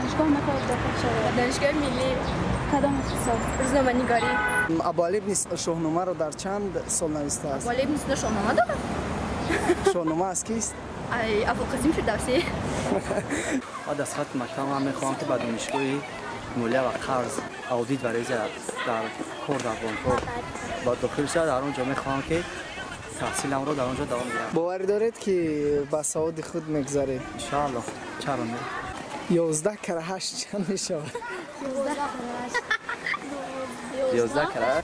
دانشگاه میخواید داخل شوید؟ دانشگاه ملی. کدام اختصاص؟ روزنامه‌نگاری. ابوعلی ابن شاهنامه را در چند سال نوشته است؟ ابوعلی ابن سینا شاهنامه دارد؟ شاهنامه از کیست؟ ابوالقاسم فردوسی. بعد از ختم مکتب من میخوام که به دانشگاه مالیه و قرض audit و ریزه در کار در بانک با داخل شد. در اونجا میخوام که تحصیلم رو در اونجا دوام بدم. باور دارید که به سواد خود میگذرید؟ ان شاء الله. چرا نه؟ 11 کره 8 چند میشود؟ 11 کره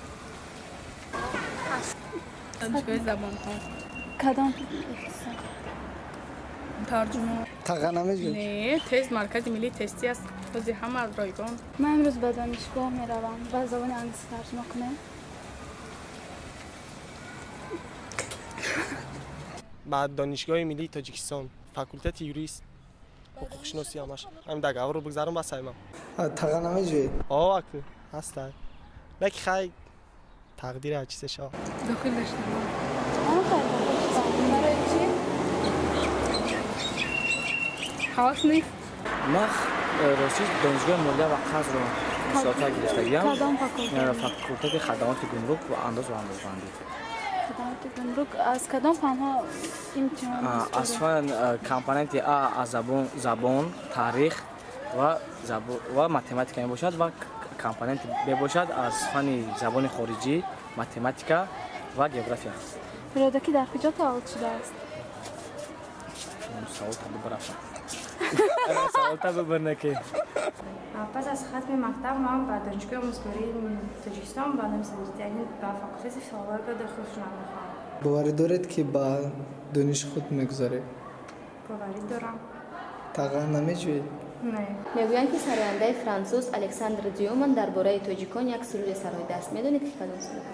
دانشگاه زبان ها. کدام؟ ترجمه. تقا نمیگی؟ نه، تست مرکز ملی تستی است. بازی همه رایگان. من امروز به دانشگاه میروم و زبان انگلیسی ترجمه کنم. ба донишгоҳи миллии Тоҷикистон, факултети юрист, ҳуқуқшиносӣ ҳамаш. Ҳамин договорро бигзарам бас аймам. Таға намеҷӯед? О, аку, ҳастай. Леки хай тақдир ҳар чизе шавад. Дохил доштам. Барои чӣ? ҳавас нест. Ман рости донишгоҳи молия ва қарзро мусофа гирифтагиам. Кадом факултет? Факултети хадамоти гумрук ва андоз ва андозбандӣ. Хадамоти гумрук аз кадом фанҳо имтиҳон? Аз фан компоненти А аз забон, таърих ва математика мебошад ва компоненти Б бошад аз фани забони хориҷӣ, математика ва география. Рӯдакӣ дар куҷо таваллуд шудааст? Саволта бибарафтам. Саволта бибарнаки. Пас аз хатми мактаб ман ба донишгоҳи омӯзгории Тоҷикистон ба номи Садриддин ба факултети филология дохил шудан мехоҳам. Боварӣ доред ки ба дониши худ мегузаред? Боварӣ дорам. Таға намеҷӯед? Не. Мегӯянд ки сарояндаи франсуз Александр Дюман дар бораи тоҷикон як суруде сароидааст. Медонед ки кадом суруд?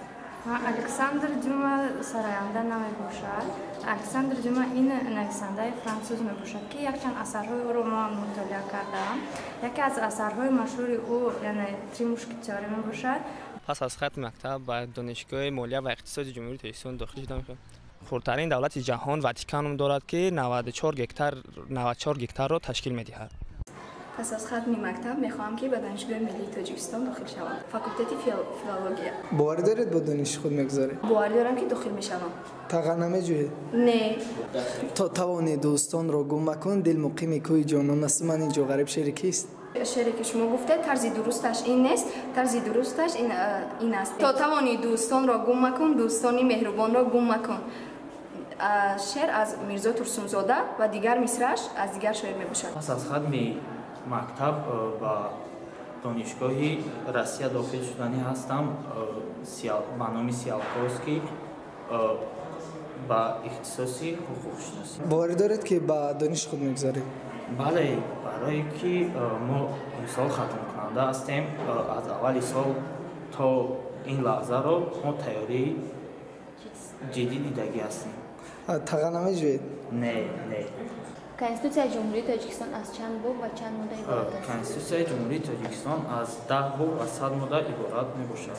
Александр Дюма сароянда намебошад. Александр Дюма ин нависандаи франсуз мебошад, ки якчанд асарҳои ӯро ман мутолиа кардаам. Яке аз асарҳои машҳури ӯ яъне Три мушкетёра мебошад. Пас аз хатми мактаб ба донишгоҳи молия ва иқтисоди Ҷумҳурии Тоҷикистон дохил шудам. Хурдтарин давлати ҷаҳон Ватикан ном дорад, ки 94 гектарро ташкил медиҳад. Пас аз хатми мактаб мехоҳам ки ба донишгоҳи миллии Тоҷикистон дохил шавам, факултети филология. Боварӣ доред ба дониши худ мегузаред? Боварӣ дорам ки дохил мешавам. Таға намеҷӯед? Не. То тавони дӯстонро гум макун, дил муқими кӯи ҷонон аст. Ман инҷо ғариб шеъри кист? Шеъре ки шумо гуфтед, тарзи дурусташ ин нест, тарзи дурусташ ин аст. То тавони дӯстонро гум макун, дӯстони меҳрубонро гум макун. Шеър аз Мирзо Турсунзода ва дигар мисрааш аз дигар шоир мебошад. Пас аз хатми мактаб ба донишгоҳи Россия дохил шуданӣ ҳастам ба номи Сиалковский ба ихтисоси ҳуқуқшиносӣ. Боварӣ доред ки ба дониши худ мегузаред? Бале, барое ки мо имсол хатмкунанда ҳастем, аз аввали сол то ин лаҳзаро мо тайёрии ҷиддӣ дидагӣ ҳастем. Таға намеҷӯед? Не, не. Конститутсияи Ҷумҳурии Тоҷикистон аз чанд боб ва чанд модда иборат аст? Конститутсияи Ҷумҳурии Тоҷикистон аз 10 боб ва 100 модда иборат мебошад.